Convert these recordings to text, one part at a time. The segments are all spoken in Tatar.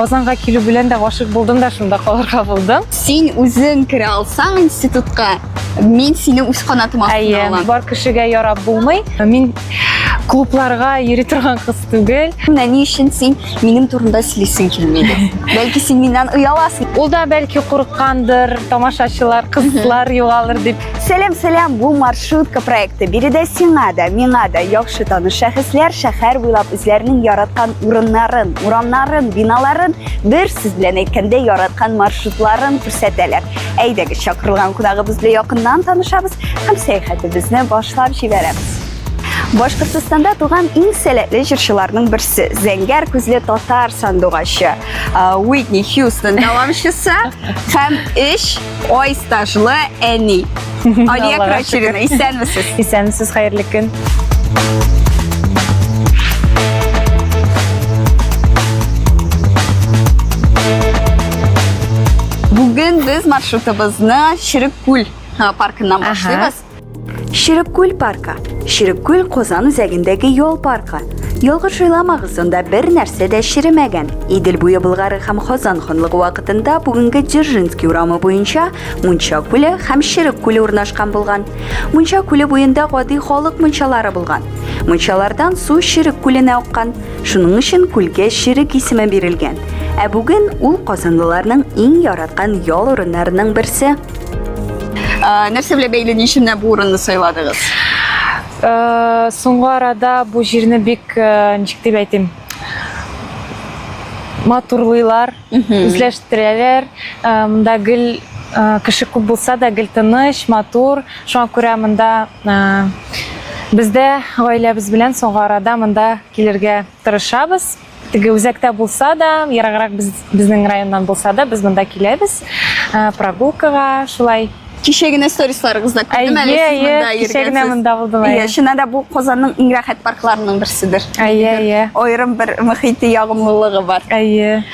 Казанга килү белән дә гашыйк булдым да шунда калырга булдым. Син үзең керә алсаң институтка, мин сине үз канатым астына Әйе, алам. бар кешегә ярап булмый. Мин клубларга йөри торган кыз түгел. Менә ни өчен син минем турында сөйлисең килми? Бәлки син миннән ояласың. Ул да бәлки курыккандыр, тамашачылар, кызлар югалыр дип. Сәлам, сәлам, бу маршрутка проекты. Биредә сиңа да, миңа да яхшы таныш шәхесләр шәһәр буйлап үзләренең яраткан урыннарын, урамнарын, биналарын, бер сүз белән әйткәндә, яраткан маршрутларын күрсәтәләр. Әйдәгез, чакырылган кунагыбыз белән якыннан танышабыз һәм сәяхәтебезне башлап җибәрәбез. Башкортстанда туган иң сәләтле җырчыларның берсе, зәңгәр күзле татар сандугачы, Уитни Хьюстон дәвамчысы һәм өч ай стажлы әни. Алия Крачурина, исәнмесез. Исәнмесез, хәерле көн. Бүген без маршрутыбызны Черек күл паркыннан башлыйбыз. Черек күл паркы. Черек күл Казан үзәгендәге ял паркы. Ялгыш уйламагыз, анда бер нәрсә дә черемәгән. Идел буе Болгары һәм Казан ханлыгы вакытында бүгенге Дзержинский урамы буенча Мунча күле һәм Черек күле урнашкан булган. Мунча күле буенда гади халык мунчалары булган. Мунчалардан су Черек күленә аккан. Шуның өчен күлгә Черек исеме бирелгән. Ә бүген ул казанлыларның иң яраткан ял урыннарының берсе. Нәрсә белән бәйле, ни өчен бу урынны сайладыгыз? Соңгы арада бу җирне бик, ничек дип әйтим, матурлыйлар, үзләштерәләр. Монда гел кеше күп булса да, гел тыныч, матур. Шуңа күрә монда без дә гаиләбез белән соңгы арада монда килергә тырышабыз. Теге үзәктә булса да, ераграк без, безнең районнан булса да, без монда киләбез. Прогулкага шулай. Кичә генә сторисларыгызда күрдем әле сез монда йөргәнсез. Кичә генә монда булдым. Әйе, чыннан да бу Казанның иң рәхәт паркларының берседер. Әйе, әйе. Аерым бер мөхите, ягымлылыгы бар. Әйе.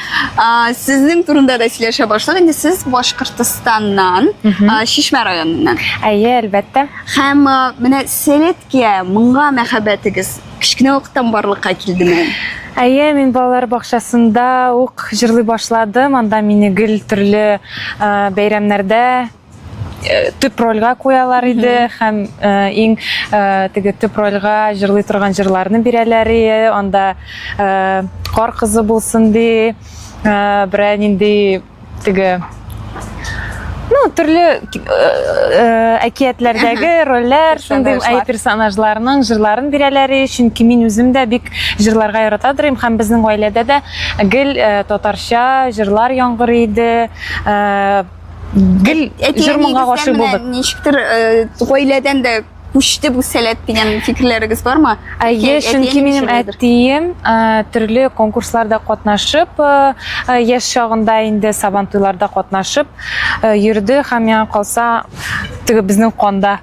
Сезнең турында да сөйләшә башладык. Инде сез Башкортостаннан, Чишмә районыннан. Әйе, әлбәттә. Һәм менә сәләткә, моңга мәхәббәтегез Кечкенә вакыттан барлыкка килдеме? Әйе, мин балалар бакчасында ук җырлый башладым. Анда мине гел төрле бәйрәмнәрдә төп рольгә куялар иде һәм иң теге төп рольгә җырлый торган җырларны бирәләр иде. Анда кар кызы булсын ди, берәр нинди теге ну төрле э, э, әкиятләрдәге рольләр шундый әй персонажларның җырларын бирәләр чөнки мин үзем дә бик җырларга ярата идем һәм безнең гаиләдә дә гел э, татарча җырлар яңгырый иде. Гел җыр моңга гашыйк булдык. Ничектер гаиләдән дә күчте бу сәләт дигән фикерләрегез бармы? Әйе, чөнки минем әтием төрле конкурсларда катнашып, яшь чагында инде сабантуйларда катнашып йөрде һәм миңа калса, теге безнең канда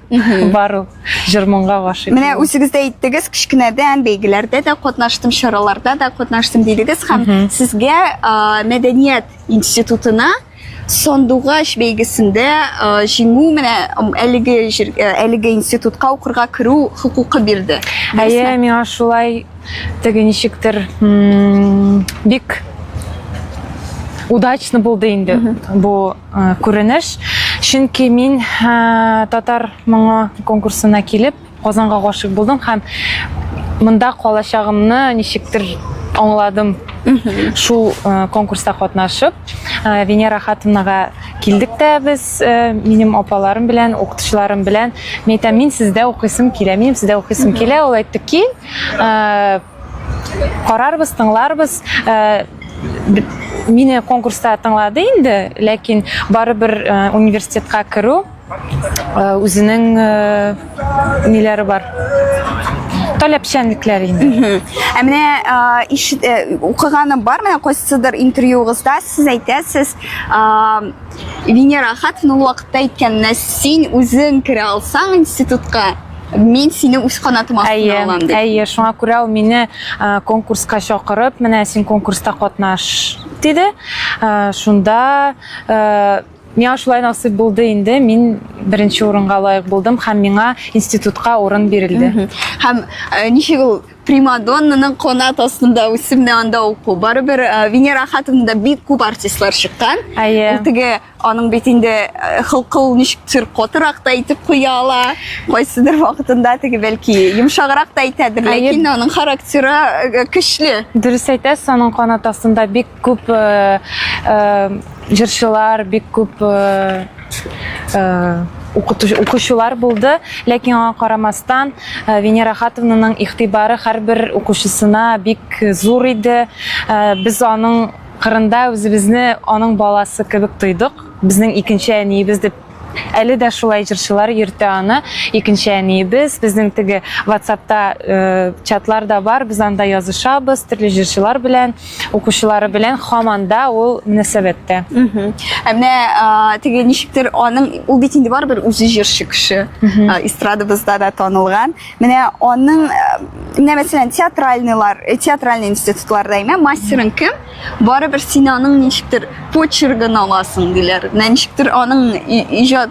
бар ул җыр-моңга гашыйк. Менә үзегез дә әйттегез, кечкенәдән бәйгеләрдә дә катнаштым, чараларда да катнаштым дидегез һәм сезгә мәдәният институтына Сандугач бәйгесендә җиңү менә әлеге әлеге институтка укырга керү хокукы бирде. Әйе, миңа шулай теге ничектер бик удачно булды инде бу күренеш. Чөнки мин татар моңы конкурсына килеп, Казанга гашыйк булдым һәм монда калачагымны ничектер аңладым. Шул э, конкурста катнашып, э, Венера Хатовнага килдек тә без, э, минем апаларым белән, укытучыларым белән. Мин әйтәм, мин сездә укыйсым килә, минем сездә укыйсым килә. Ул әйтте, кил, карарбыз, тыңларбыз. Мине конкурста тыңлады инде, ләкин барыбер университетка керү үзенең ниләре бар таләпчәнлекләре инде. Ә менә укыганым бар, менә кайсыдыр интервьюгызда сез әйтәсез, Венера Ахатовна ул вакытта әйткән, менә син үзең керә алсаң институтка, мин сине үз канатым астына алам дип. Әйе, шуңа күрә ул мине конкурска чакырып, менә син конкурста катнаш диде. Шунда Миңа шулай насыйп булды инде, мин беренче урынга лаек булдым һәм миңа институтка урын бирелде. Һәм э, ничек ул Примадоннаның канат астында үсеп менә анда уку. Барыбер э, Венера Ахатовнада бик күп артистлар чыккан. Әйе. Ул теге аның бит инде э, холкы ул ничектер катырак та итеп куя ала. Кайсыдыр вакытында теге бәлки йомшаграк та итәдер, Әйе. ләкин аның характеры э, көчле. Дөрес әйтәсез, аның канат астында бик күп э, э, җырчылар, бик күп э, э, укучылар булды. Ләкин аңа карамастан, э, Венера Хатовнаның игътибары һәрбер укучысына бик зур иде. Э, без аның кырында үзебезне аның баласы кебек тойдык. Безнең икенче әниебез дип Әле дә шулай җырчылар йөртә аны. Икенче әниебез, безнең теге WhatsAppта э, чатлар да бар, без анда язышабыз төрле җырчылар белән, укучылары белән һаман да ул мөнәсәбәттә. Ә менә теге ничектер аның ул бит инде барыбер үзе җырчы кеше, эстрадабызда да танылган. Менә аның менә мәсәлән театральныйлар, э, театральный институтларда әйме, мастерың кем? Барыбер син аның ничектер почергын аласың диләр. Менә ничектер аның иҗат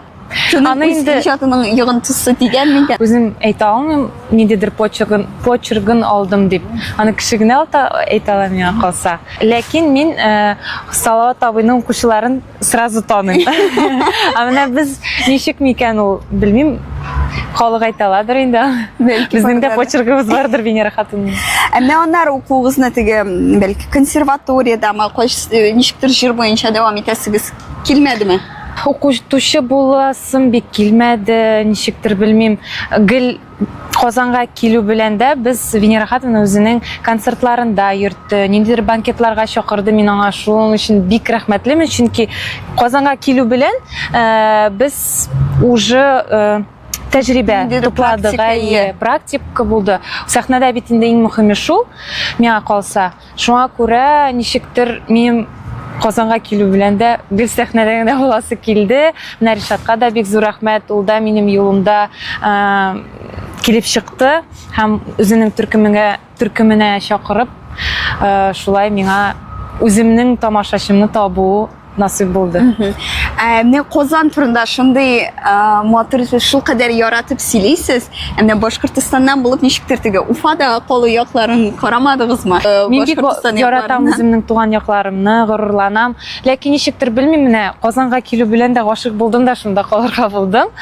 Аны инде иҗатының йогынтысы тигән микән? Үзем әйтә алмыйм, ниндидер почергын, почергын алдым дип. Аны кеше генә әйтә ала миңа калса. Ләкин мин э, Салават абыйның укучыларын сразу таныйм. Ә менә без ничек микән ул, белмим. Халык әйтә аладыр инде. Бәлки Безнең дә бардыр. почеркыбыз бардыр Венера хатынның. Ә менә аннары укуыгызны теге, бәлки консерваториядәме, кайсы э, ничектер җыр буенча дәвам итәсегез килмәдеме? Укытучы буласым бик килмәде, ничектер белмим. Гел Казанга килү белән дә без Венера Хатовна үзенең концертларында йөртте, ниндидер банкетларга чакырды. Мин аңа шуның өчен бик рәхмәтлемен, чөнки Казанга килү белән э, без уже э, тәҗрибә Ниндидер тупладык, практика, әйе, практика булды. Сәхнәдә бит инде иң мөһиме шул, миңа калса. Шуңа күрә ничектер минем Казанга килү белән дә гел сәхнәдә генә буласы килде. Менә Ришатка да бик зур рәхмәт, ул да минем юлымда килеп чыкты һәм үзенең төркемеңә төркеменә чакырып, шулай миңа үземнең тамашачымны табу насыйп булды. Ә, менә Казан турында шундый матур итеп, шулкадәр яратып сөйлисез. Ә менә Башкортостаннан булып ничектер теге Уфада калу якларын карамадыгызмы? Э, Мин бик яратам үземнең туган якларымны, горурланам. Ләкин ничектер белмим, менә Казанга килү белән дә гашыйк булдым да шунда калырга булдым.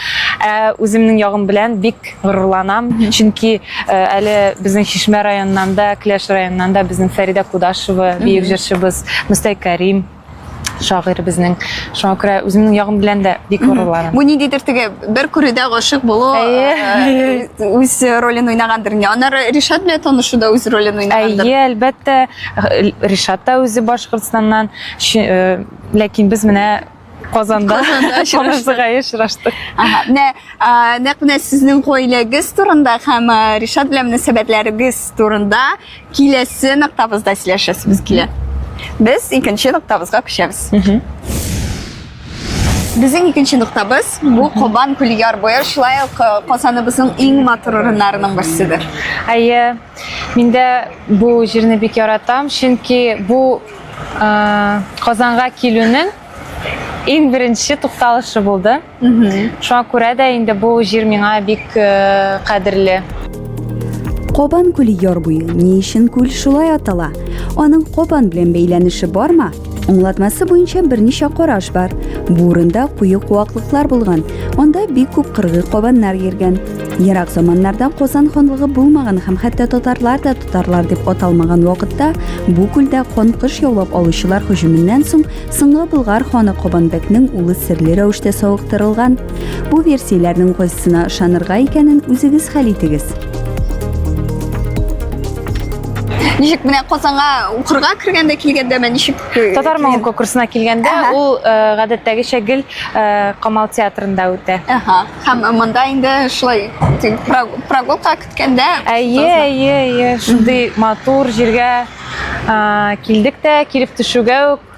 Ә үземнең ягым белән бик горурланам, чөнки э, әле безнең Чишмә районыннан да, Кләш районыннан да безнең Фәридә Кудашева, бөек җырчыбыз Мөстай Кәрим шагыйрь безнең. Шуңа күрә үземнең ягым белән дә бик горурланам. Бу ниндидер теге бер күрүдә гашыйк булу Әйе. э, үз ролен уйнагандыр. Аннары Ришат белән танышу да үз ролен уйнагандыр. Әйе, әлбәттә, Ришат та үзе Башкортстаннан, э, ләкин без менә Казанда Казанда очраштык. Ага, менә нәкъ менә сезнең гаиләгез турында һәм Ришат белән мөнәсәбәтләрегез турында киләсе ноктабызда сөйләшәсебез килә. Без икенче ноктабызга күчәбез. Безнең икенче ноктабыз бу Кабан күле яр буе, шулай ук Казаныбызның иң матур урыннарының берседер. Әйе, мин дә бу җирне бик яратам, чөнки бу Казанга килүнең иң беренче тукталышы булды. Шуңа күрә дә инде бу җир миңа бик э, кадерле. Кабан күле яр буе ни өчен күл шулай атала? Аның Кабан белән бәйләнеше бармы? Аңлатмасы буенча берничә караш бар. Бу урында куе куаклыклар булган. Анда бик күп кыргый кабаннар йөргән. Ерак заманнарда Казан ханлыгы булмаган һәм хәтта татарлар да татарлар дип аталмаган вакытта бу күлдә канкыш яулап алучылар һөҗүменнән соң соңгы Болгар ханы Кабанбәкнең улы серле рәвештә савыктырылган. Бу версияләрнең кайсысына ышанырга икәнен үзегез хәл итегез. Ничек менә Казанга укырга кергәндә килгәндәме ничек? Э, Татар моңы конкурсына килгәндә ул э, гадәттәгечә гел э, Камал театрында үтә. Ага. Һәм монда инде шулай прогулка көткәндә. Әйе, әйе, әйе, шундый матур җиргә килдек тә, килеп төшүгә үк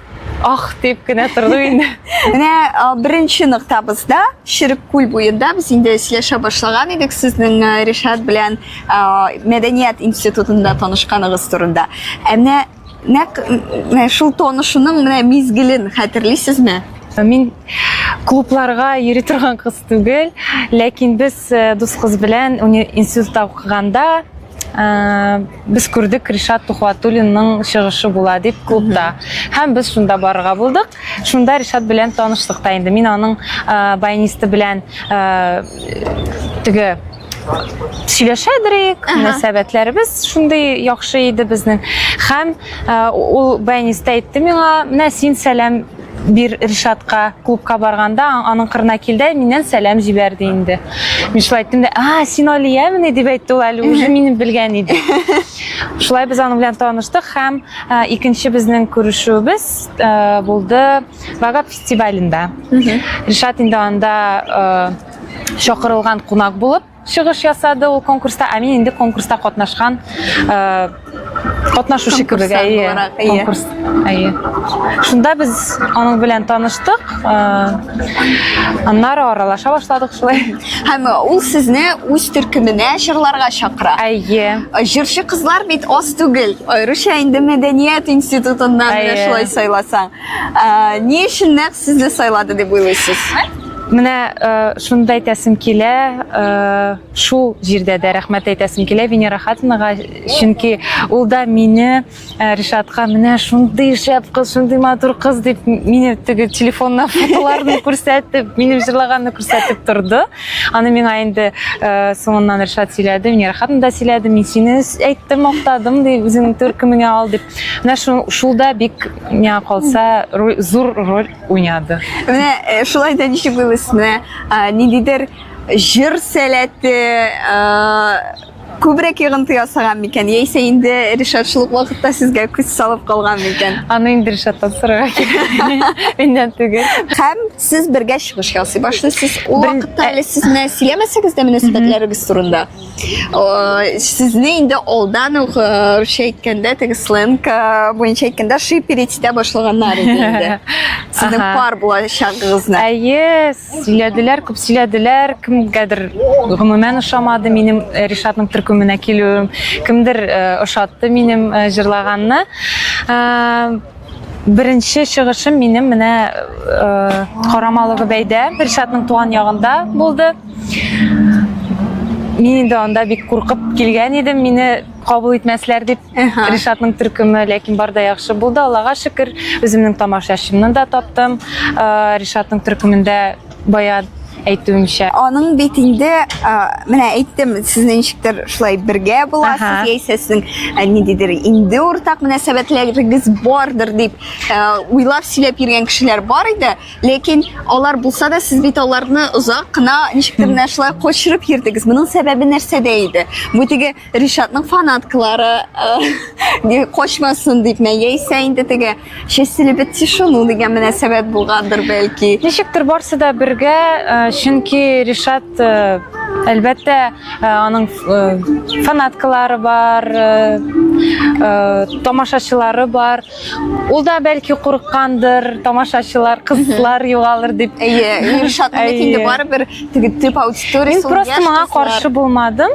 ах дип кенә тордык инде. Менә беренче ноктабызда Черек күл буенда без инде сөйләшә башлаган идек сезнең Ришат белән мәдәният институтында танышканыгыз турында. Ә менә Нәкъ менә шул танышуның менә мизгелен хәтерлисезме? Мин клубларга йөри торган кыз түгел, ләкин без э, дус кыз белән институтта укыганда Без күрдек Ришат Тухватуллинның чыгышы була дип клубта. Һәм без шунда барырга булдык. Шунда Ришат белән таныштык та инде. Мин аның баянисты белән теге сөйләшәдер мөнәсәбәтләребез шундый яхшы иде безнең. Һәм ул баянист әйтте миңа, менә син сәлам бир Ришатка клубка барганда аның кырына килде, миннән сәлам җибәрде инде. Мин шулай әйттем дә, а, син Алиямени дип әйтте ул әле уже мине белгән иде. Шулай без аның белән таныштык һәм икенче безнең күрешүебез булды Вагап фестивалендә. Ришат инде анда чакырылган кунак булып чыгыш ясады ул конкурста, ә мин инде конкурста катнашкан э, катнашучы кебек, әйе, конкурс, әйе. Шунда без аның белән таныштык, э, аннары аралаша башладык шулай. Һәм ул сезне үз төркеменә җырларга чакыра. Әйе. Җырчы кызлар бит аз түгел, аеруча инде мәдәният институтыннан менә шулай сайласаң. Э, ни өчен нәкъ сезне сайлады дип уйлыйсыз? Менә э, шуны да әйтәсем килә, э, шул җирдә дә рәхмәт әйтәсем килә Венера Хатинага, чөнки ул да мине Ришатка менә шундый шәп кыз, шундый матур кыз дип мине теге телефоннан фотоларны күрсәтеп, минем җырлаганны күрсәтеп торды. Аны миңа инде соңыннан Ришат сөйләде, Венера Хатина да сөйләде, мин сине әйттем, мактадым ди, үзеңнең төркемеңә ал дип. Менә шул да бик миңа калса зур роль уйнады. Менә э, шулай да ничек уйлыйсыз, менә ниндидер җыр сәләте күбрәк йогынты ясаган микән, яисә инде Ришат шул ук вакытта сезгә күз салып калган микән? Аны инде Ришаттан сорарга кирәк. Миннән түгел. Һәм сез бергә чыгыш ясый башлыйсыз. Ул вакытта әле сез менә сөйләмәсәгез дә мөнәсәбәтләрегез турында. Сезне инде алдан ук русча әйткәндә, теге сленг буенча әйткәндә, шиперить итә башлаганнар иде инде. Сезнең пар булачагыгызны. Әйе, сөйләделәр, күп сөйләделәр. Кемгәдер гомумән ошамады минем Ришатның төркеменә килүем. Кемдер ошатты минем җырлаганны. Беренче чыгышым минем менә Карамалы Гөбәйдә, Ришатның туган ягында булды. Мин инде анда бик куркып килгән идем, мине кабул итмәсләр дип Ришатның төркеме, ләкин бар да яхшы булды, Аллага шөкер. Үземнең тамашачымны да таптым. Ришатның төркемендә бая әйтүемчә. Аның бит инде, менә әйттем, сезне ничектер шулай бергә буласыз, яисә сезнең ниндидер инде уртак мөнәсәбәтләрегез бардыр дип уйлап сөйләп йөргән кешеләр бар иде. Ләкин алар булса да, сез бит аларны озак кына ничектер менә шулай кочырып йөрдегез. Моның сәбәбе нәрсәдә иде? Бу теге Ришатның фанаткалары кочмасын дип, яисә инде теге Счастье любит тишину дигән мөнәсәбәт булгандыр бәлки. Ничектер барсы да бергә, э, чөнки Ришат, э, әлбәттә, э, аның фанаткалары бар, тамашачылары бар. Ул да бәлки курыккандыр, тамашачылар, кызлар югалыр дип. Әйе, Ришатның бит инде барыбер теге төп аудиториясе. Мин просто моңа каршы булмадым.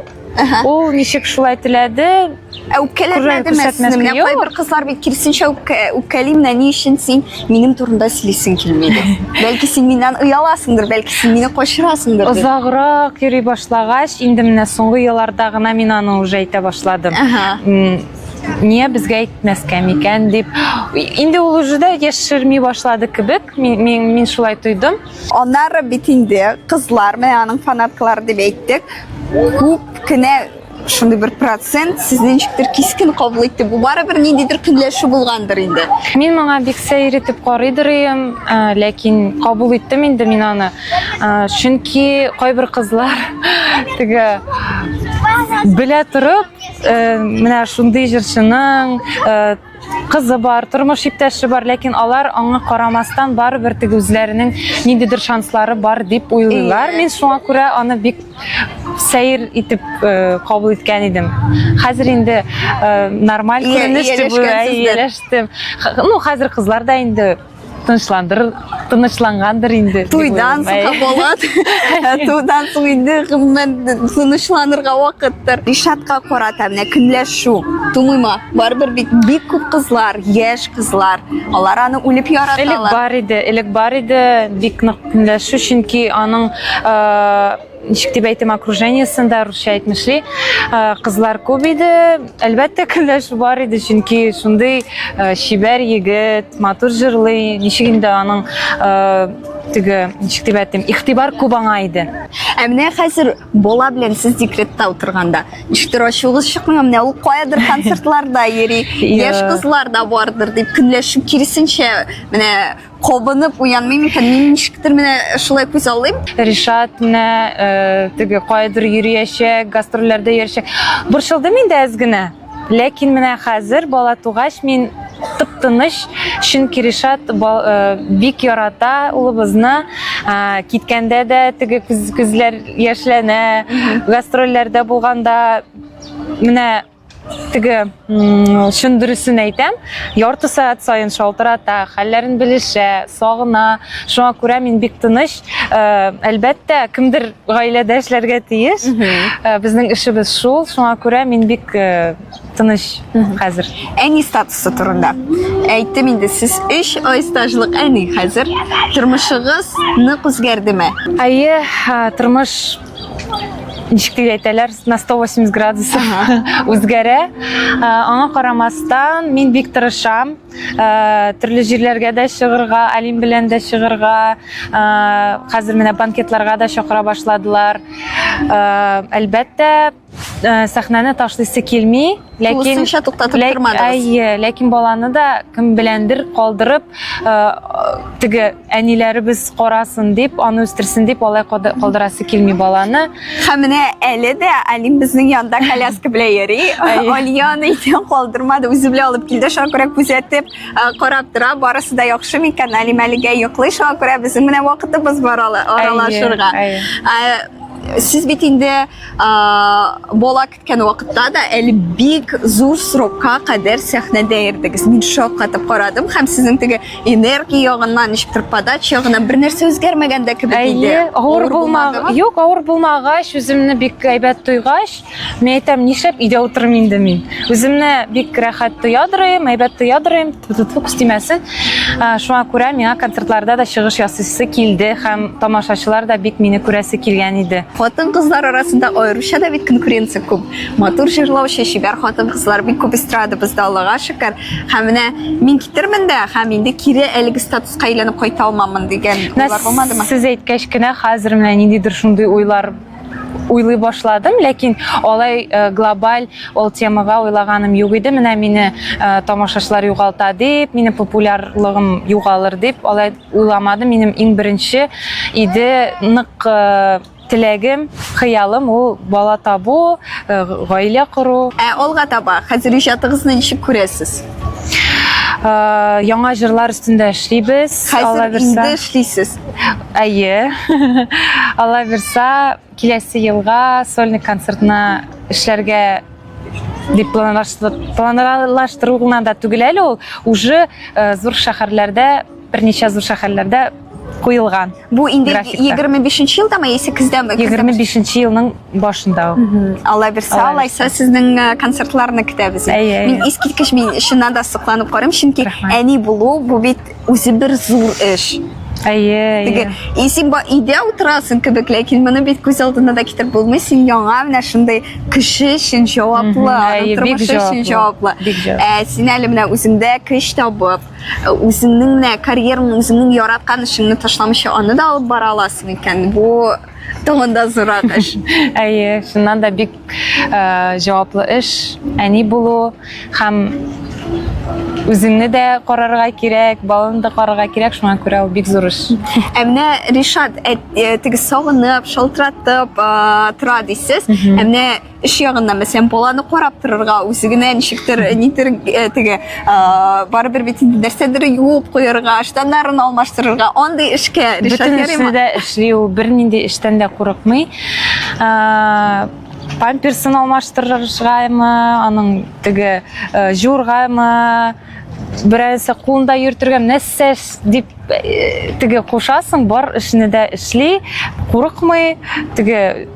Ул ничек шулай теләде. Ә үпкәләмәдеме сезне? Менә кайбер кызлар бит киресенчә үпкәли, менә ни өчен син минем турында сөйлисең килми дип. Бәлки син миннән ояласыңдыр, бәлки син мине качырасыңдыр дип. Озаграк йөри башлагач, инде менә соңгы елларда гына мин аны уже әйтә башладым. Ния безгә әйтмәскә микән дип. Инде ул уже да яшерми башлады кебек, мин, мин, мин шулай тойдым. Аннары бит инде кызлар, менә аның фанаткалары дип әйттек, күп кенә шундый бер процент сезне ничектер кискен кабул итте. Бу барыбер ниндидер көнләшү булгандыр инде. Мин моңа бик сәер итеп карыйдыр идем, ләкин кабул иттем инде мин аны. Чөнки кайбер кызлар теге белә торып, менә шундый җырчының кызы бар, тормыш иптәше бар, ләкин алар аңа карамастан барыбер теге үзләренең ниндидер шанслары бар дип уйлыйлар. Мин шуңа күрә аны бик сәер итеп э, кабул иткән идем. Хәзер инде э, нормаль күренеш дип ияләштем. Ну, хәзер кызлар да инде тынычландыр тынычлангандыр инде. Туйдан соң Булат. Туйдан соң инде гомумән тынычланырга вакыттыр. Ришатка карата менә көнләшү тумыймы? Барыбер бит бик күп кызлар, яшь кызлар, алар аны үлеп яраталар. Элек бар иде, элек бар иде бик нык көнләшү, чөнки аның э, ничек дип әйтим, окружениесендә, русча әйтмешли, кызлар күп иде. Әлбәттә, көнләшү бар иде, чөнки шундый чибәр егет, матур җырлый, ничек инде аның теге, ничек дип әйтим, игътибар күп аңа иде. Ә менә хәзер бала белән сез декретта утырганда, ничектер ачуыгыз чыкмыймы? Менә ул каядыр концертларда йөри, яшь кызлар да бардыр дип көнләшеп, киресенчә, менә кабынып уянмый микән? Мин ничектер менә шулай күз алыйм. Ришат менә э, теге каядыр йөриячәк, гастрольләрдә йөриячәк. Борчылдым инде әз генә. Ләкин менә хәзер бала тугач мин тып-тыныч, чөнки Ришат э, бик ярата улыбызны. Э, киткәндә дә теге күз, күзләр яшьләнә, гастрольләрдә булганда менә теге чын дөресен әйтәм, ярты сәгать саен шалтырата, хәлләрен белешә, сагына. Шуңа күрә мин бик тыныч. Э, әлбәттә, кемдер гаиләдә эшләргә тиеш. Э, безнең эшебез шул, шуңа күрә мин бик э, тыныч хәзер. Әни статусы турында. Әйттем инде, сез 3 ай стажлык әни хәзер. Тормышыгыз нык үзгәрдеме? Әйе, тормыш ничек дип әйтәләр, на 180 градусов үзгәрә. Аңа карамастан, мин бик тырышам. Төрле җирләргә дә чыгырга, Алим белән дә чыгырга. Хәзер менә банкетларга да чакыра башладылар. Әлбәттә, сәхнәне ташлыйсы килми. Ләкин тулысынча туктатып тормадыгыз. Әйе, ләкин баланы да кем беләндер калдырып, э, теге әниләребез карасын дип, аны үстерсен дип алай калдырасы килми баланы. Һәм менә әле дә Алим безнең янда коляска белән йөри. Алия аны өйдән калдырмады, үзе белән алып килде, шуңа күрә күзәтеп, э, карап тора, барысы да яхшы микән, Алим әлегә йоклый, шуңа күрә безнең менә вакытыбыз бар аралашырга. Э, сез бит инде бала көткән вакытта да әле бик зур срокка кадәр сәхнәдә йөрдегез. Мин шаккатып карадым һәм сезнең теге энергия ягыннан, ничектер подача ягыннан бер нәрсә үзгәрмәгән дә кебек иде. Әйе, авыр булмаг, юк, авыр булмагач, үземне бик әйбәт тойгач, мин әйтәм, нишләп өйдә утырыйм инде мин. Үземне бик рәхәт тоядырыйм, әйбәт тоядырыйм, тфу күз тимәсен. Шуңа күрә миңа концертларда да чыгыш ясыйсы килде һәм тамашачылар да бик мине күрәсе килгән иде. Хатын-кызлар арасында аеруча да бит конкуренция күп. Матур җырлаучы, чибәр хатын-кызлар бик күп эстрадабызда, Аллага шөкер. Һәм менә мин китермен дә, һәм инде кире әлеге статуска әйләнеп кайта алмамын дигән уйлар булмадымы? Сез әйткәч кенә хәзер менә ниндидер шундый уйлар уйлый башладым, ләкин алай э, глобаль ул темага уйлаганым юк иде. Менә мине э, тамашачылар югалта дип, минем популярлыгым югалыр дип алай уйламадым. Минем иң беренче иде нык э, теләгем, хыялым ул бала табу, гаилә кору. Ә алга таба хәзер иҗатыгызны ничек күрәсез? Яңа җырлар өстендә эшлибез. Хәзер инде эшлисез. Әйе. Алла бирса, киләсе елга сольный концертны эшләргә дип планлаштыру гына да түгел әле ул, уже э, зур шәһәрләрдә, берничә зур шәһәрләрдә куелган. Бу инде 25 елдамы, яисә көздәме? 25 елның башында ук. Алла бирсә, алайса сезнең э, концертларны көтәбез. Мин искиткеч, мин чыннан да сокланып карыйм, чөнки әни булу бу бит үзе бер зур эш. Әйе, Теге, и син ба өйдә утырасың кебек, ләкин моны бит күз алдына да китереп булмый. Син яңа менә шундый кеше өчен җаваплы, аның тормышы өчен җаваплы. Ә син әле менә үзеңдә көч табып, үзеңнең менә карьераң, үзеңнең яраткан эшеңне ташламыйча аны да алып бара аласың икән. Бу тагын да зуррак эш. Әйе, чыннан да бик э, җаваплы эш, әни булу һәм үзеңне дә карарга кирәк, баланы да карарга кирәк, шуңа күрә ул бик зур эш. Ә менә Ришат, ә, э, теге сагынып, шалтыратып э, тора дисез. Ә менә эш ягыннан, мәсәлән, баланы карап торырга, үзе генә ничектер, нитер э, теге э, барыбер бит инде нәрсәдер юып куярга, штаннарын алмаштырырга, андый эшкә Ришат Бөтен эшне дә эшли ул, бернинди эштән дә курыкмый. Э, памперсын алмаштырыргамы, аның теге э, жуыргамы, берәрсе кулында йөртергә, нәрсә дип э, теге кушасың, бар эшне дә эшли, курыкмый, теге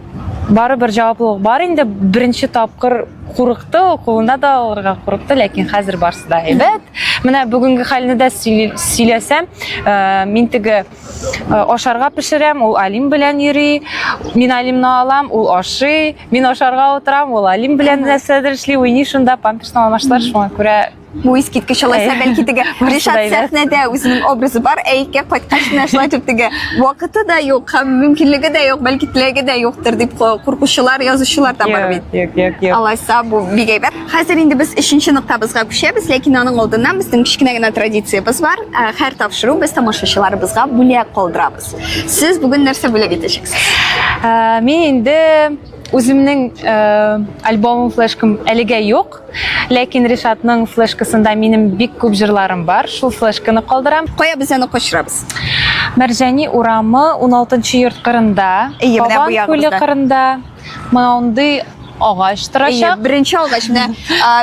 барыбер җаваплылык бар инде. Беренче тапкыр курыкты, ул кулына да алырга курыкты, ләкин хәзер барысы да әйбәт. Менә бүгенге хәлне дә сөйләсәм, мин теге ашарга пешерәм, ул Алим белән йөри. Мин Алимны алам, ул ашый. Мин ашарга утырам, ул Алим белән нәрсәдер эшли, уйный шунда, памперсны алмаштылар, шуңа күрә Бу искиткеч алайса, бәлки теге Ришат сәхнәдә үзенең образы бар, ә өйгә кайткач менә шулай итеп теге вакыты да юк һәм мөмкинлеге дә юк, бәлки теләге дә юктыр дип куркучылар, язучылар да бар бит. Юк, юк, юк. Алайса бу бик әйбәт. Хәзер инде без өченче ноктабызга күчәбез, ләкин аның алдыннан безнең кечкенә генә традициябез бар. Һәр тапшыру без тамашачыларыбызга бүләк калдырабыз. Сез бүген нәрсә бүләк итәчәксез? Мин инде үземнең альбомым, флешкам әлегә юк. Ләкин Ришатның флешкасында минем бик күп җырларым бар. Шул флешканы калдырам. Кая без аны кочырабыз? Мәрҗани урамы 16 йорт кырында, Әйе, менә бу Кабан күле ягыбызда. кырында. Мондый агач Әйе, торачак. беренче агач. Менә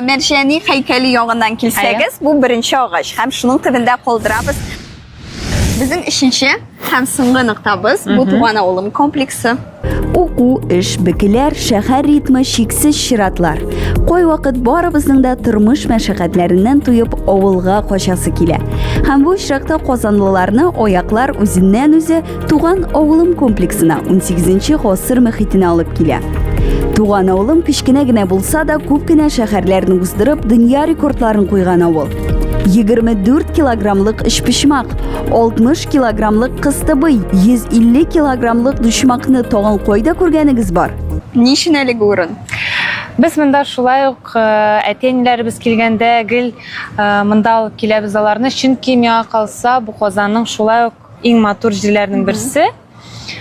Мәрҗани һәйкәле ягыннан килсәгез, бу беренче агач. Һәм шуның төбендә калдырабыз. Безнең өченче һәм соңгы ноктабыз бу туган авылым комплексы. Уку, эш, бекеләр, шәһәр ритмы, чиксез чиратлар. Кайвакыт барыбызның да тормыш мәшәкатьләреннән туеп авылга качасы килә. Һәм бу очракта казанлыларны аяклар үзеннән-үзе туган авылым комплексына 18 гасыр мөхитенә алып килә. Туган авылым кечкенә генә булса да, күп кенә шәһәрләрне уздырып, дөнья рекордларын куйган авыл. 24 килограммлык өчпочмак, 60 килограммлык кыстыбый, 150 килограммлык дучмакны тагын кайда күргәнегез бар? Ни өчен әлеге урын? Без монда шулай ук әти-әниләребез килгәндә гел монда алып киләбез аларны, чөнки миңа калса, бу Казанның шулай ук иң матур җирләренең берсе.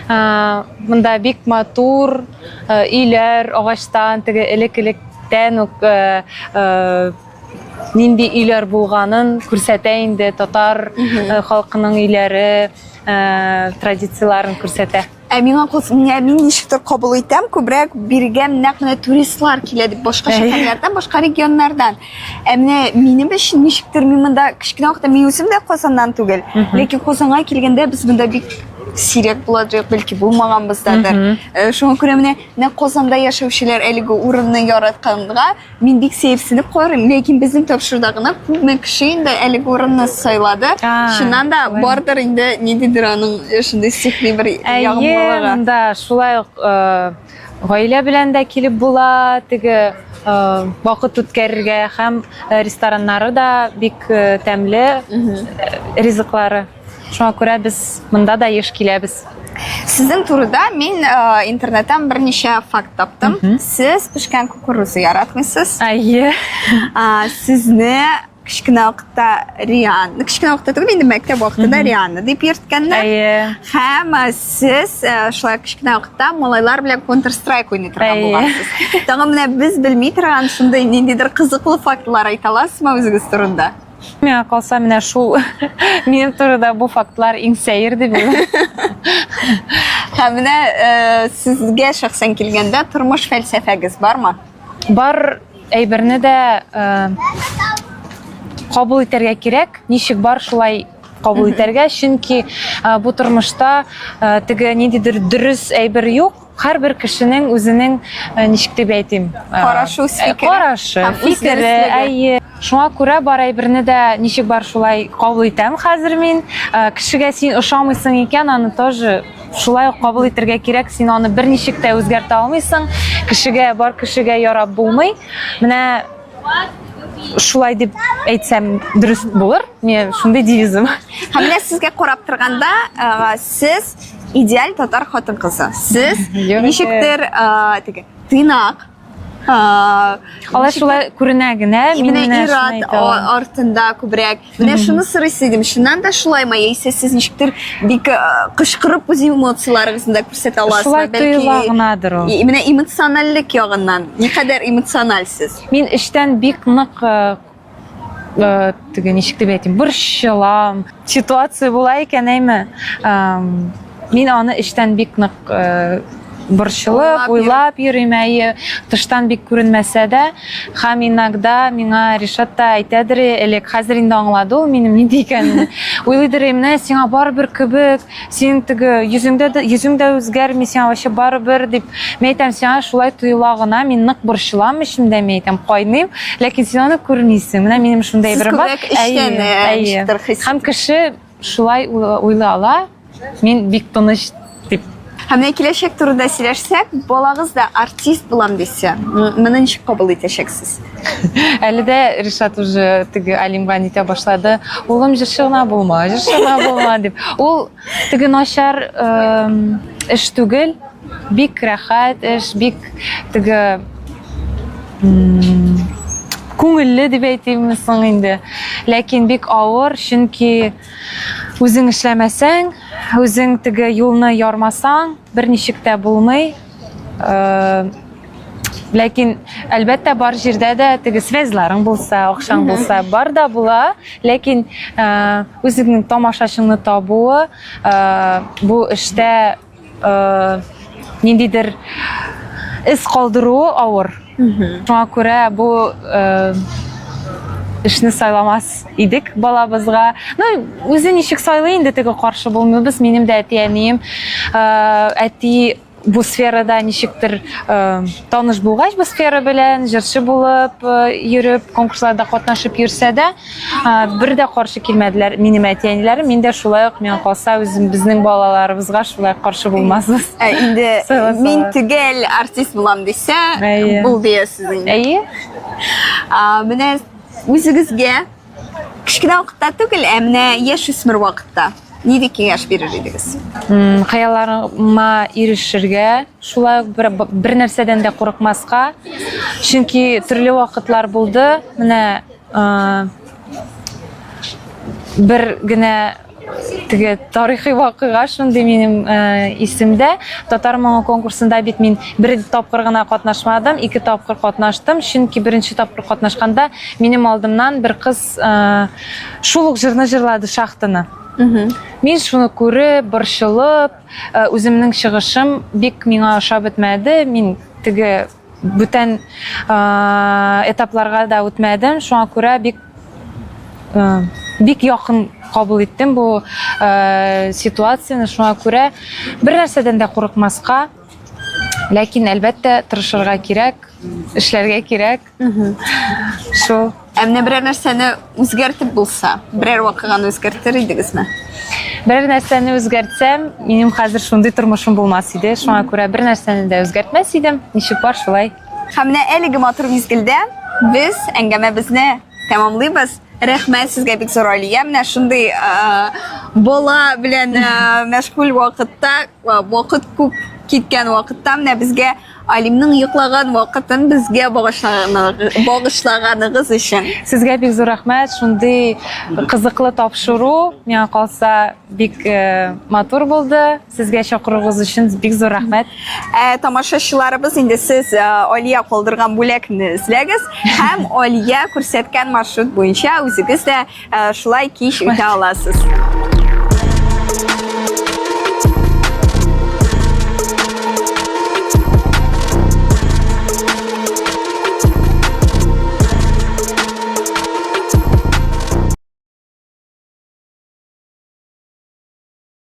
Монда бик матур өйләр, агачтан, теге элек-электән үк нинди өйләр булганын күрсәтә инде, татар халкының өйләре, традицияләрен күрсәтә. Ә миңа менә мин ничектер кабул итәм, күбрәк бирегә нәкъ менә туристлар килә дип башка шәһәрләрдән, башка регионнардан. Ә менә минем өчен ничектер мин монда кечкенә вакытта мин үзем дә Казаннан түгел, ләкин Казанга килгәндә без монда бик сирәк буладыр, бәлки булмаганбыздадыр. Шуңа күрә менә нәкъ Казанда яшәүчеләр әлеге урынны яратканга Мин бик сәерсенеп карыйм, ләкин безнең тапшыруда гына күпме кеше инде әлеге урынны сайлады. Чыннан да бардыр инде ниндидер аның шундый сихри бер ягымлылыгы. Әйе, монда шулай ук гаилә белән дә килеп була, теге вакыт үткәрергә һәм рестораннары да бик тәмле ризыклары. Шуңа күрә без монда да еш киләбез. Сезнең турыда мин интернеттан берничә факт таптым. Сез пешкән кукуруза яратмыйсыз. Әйе. Сезне кечкенә вакытта Риан, кечкенә вакытта түгел, инде мәктәп вакытында Рианна дип йөрткәннәр. Әйе. Һәм сез шулай кечкенә вакытта малайлар белән Counter Strike уйный торган булгансыз. Тагын менә без белми торган шундый ниндидер кызыклы фактлар әйтә аласызмы үзегез турында? Миңа калса, менә шул минем турыда бу фактлар иң сәер дип уйлыйм. Һәм менә сезгә шәхсән килгәндә тормыш фәлсәфәгез бармы? Бар әйберне дә кабул итәргә кирәк, ничек бар шулай кабул итәргә, чөнки бу тормышта теге ниндидер дөрес әйбер юк. Һәрбер кешенең үзенең, ничек дип әйтим, карашы, үз фикере. Карашы, фикере, әйе. Шуңа күрә бар әйберне дә ничек бар шулай кабул итәм хәзер мин. Кешегә син ошамыйсың икән, аны тоже шулай ук кабул итәргә кирәк. Син аны берничек тә үзгәртә алмыйсың. Кешегә, бар кешегә ярап булмый. Менә шулай дип әйтсәм дөрес булыр. Менә шундый девизым. Һәм менә сезгә карап торганда, сез идеаль татар хатын-кызы. Сез ничектер теге тыйнак, Алай шулай күренә генә, мин менә ир-ат артында күбрәк. Менә шуны сорыйсы идем, чыннан да шулаймы, яисә сез ничектер бик кычкырып үз эмоцияләрегезне дә күрсәтә аласызмы? Шулай тоела гынадыр ул. Менә эмоциональлек ягыннан, никадәр эмоциональ сез? Мин эчтән бик нык теге ничек дип әйтим, борчылам. Ситуация була икән, әйме? Мин аны эчтән бик нык борчылып, уйлап йөрим, әйе, тыштан бик күренмәсә дә. Һәм иногда миңа Ришат та әйтәдер, элек, хәзер инде аңлады ул минем нинди икәнне. Уйлыйдыр, менә сиңа барыбер кебек, синең теге йөзеңдә дә йөзең дә үзгәрми, сиңа вообще барыбер дип. Мин әйтәм, сиңа шулай тоела гына, мин нык борчылам эчемдә, мин әйтәм, кайныйм, ләкин син аны күрмисең. Менә минем шундый Сез әйберем бар. күбрәк эчтән, ничектер хис Һәм кеше шулай уйлый ала, Мин бик тыныч дип. Һәм менә киләчәк турында сөйләшсәк, балагыз да артист булам дисә, моны ничек кабул итәчәксез? Әле дә Ришат уже теге Алимга нитә башлады. Улым җырчы гына булма, җырчы гына булма дип. Ул теге начар эш түгел, бик рәхәт эш, бик теге күңелле дип әйтимме соң инде. Ләкин бик авыр, чөнки Үзең эшләмәсәң, үзең теге юлны ярмасаң, берничек тә булмый. Э, ләкин, әлбәттә, бар җирдә дә теге связьларың булса, акчаң булса, бар да була. Ләкин э, үзеңнең тамашачыңны табуы э, бу эштә э, ниндидер эз калдыруы авыр. Шуңа күрә бу э, эшне сайламас идек балабызга. Ну, үзе ничек сайлый инде теге каршы булмыйбыз. Минем дә әти-әнием, э, әти бу сферада ничектер э, таныш булгач бу сфера белән, җырчы булып э, йөреп, конкурсларда катнашып йөрсә дә, Бер дә каршы килмәделәр минем әти-әниләрем. Мин дә шулай ук, миңа калса, үзем безнең балаларыбызга шулай каршы булмасбыз. Ә инде мин төгәл артист булам дисә, бул диясез инде. Әйе. Менә үзегезгә кечкенә вакытта түгел, ә менә яшүсмер вакытта нинди киңәш бирер идегез? Хыялларыма ирешергә, шулай ук бер, бер нәрсәдән дә курыкмаска. Чөнки төрле вакытлар булды. Менә Бер генә теге тарихи вакыйга шундый минем исемдә. Татар моңы конкурсында бит мин бер тапкыр гына катнашмадым, ике тапкыр катнаштым. Чөнки беренче тапкыр катнашканда минем алдымнан бер кыз шул ук җырны җырлады, Шахтаны. Мин шуны күреп, борчылып, үземнең чыгышым бик миңа ошап бетмәде. Мин теге бүтән этапларга да үтмәдем. Шуңа күрә бик бик якын кабул иттем бу ситуацияне. Шуңа күрә бер нәрсәдән дә курыкмаска, ләкин әлбәттә тырышырга кирәк, эшләргә кирәк. Шул. Ә менә берәр нәрсәне үзгәртеп булса, берәр вакыйганы үзгәртер идегезме? Берәр нәрсәне үзгәртсәм, минем хәзер шундый тормышым булмас иде. Шуңа күрә бер нәрсәне дә үзгәртмәс идем. Ничек бар, шулай. Һәм менә әлеге матур мизгелдә без әңгәмәбезне тәмамлыйбыз. Рәхмәт сезгә бик зур, Алия. Менә шундый бала белән мәшгуль вакытта, вакыт күп киткән вакытта менә безгә Алимның йоклаган вакытын безгә багышлаганыгыз өчен. Сезгә бик зур рәхмәт. Шундый кызыклы тапшыру, миңа калса, бик э, матур булды. Сезгә чакыруыгыз өчен бик зур рәхмәт. Ә тамашачыларыбыз инде сез э, Алия калдырган бүләкне эзләгез һәм Алия күрсәткән маршрут буенча үзегез дә э, шулай кич үтә аласыз.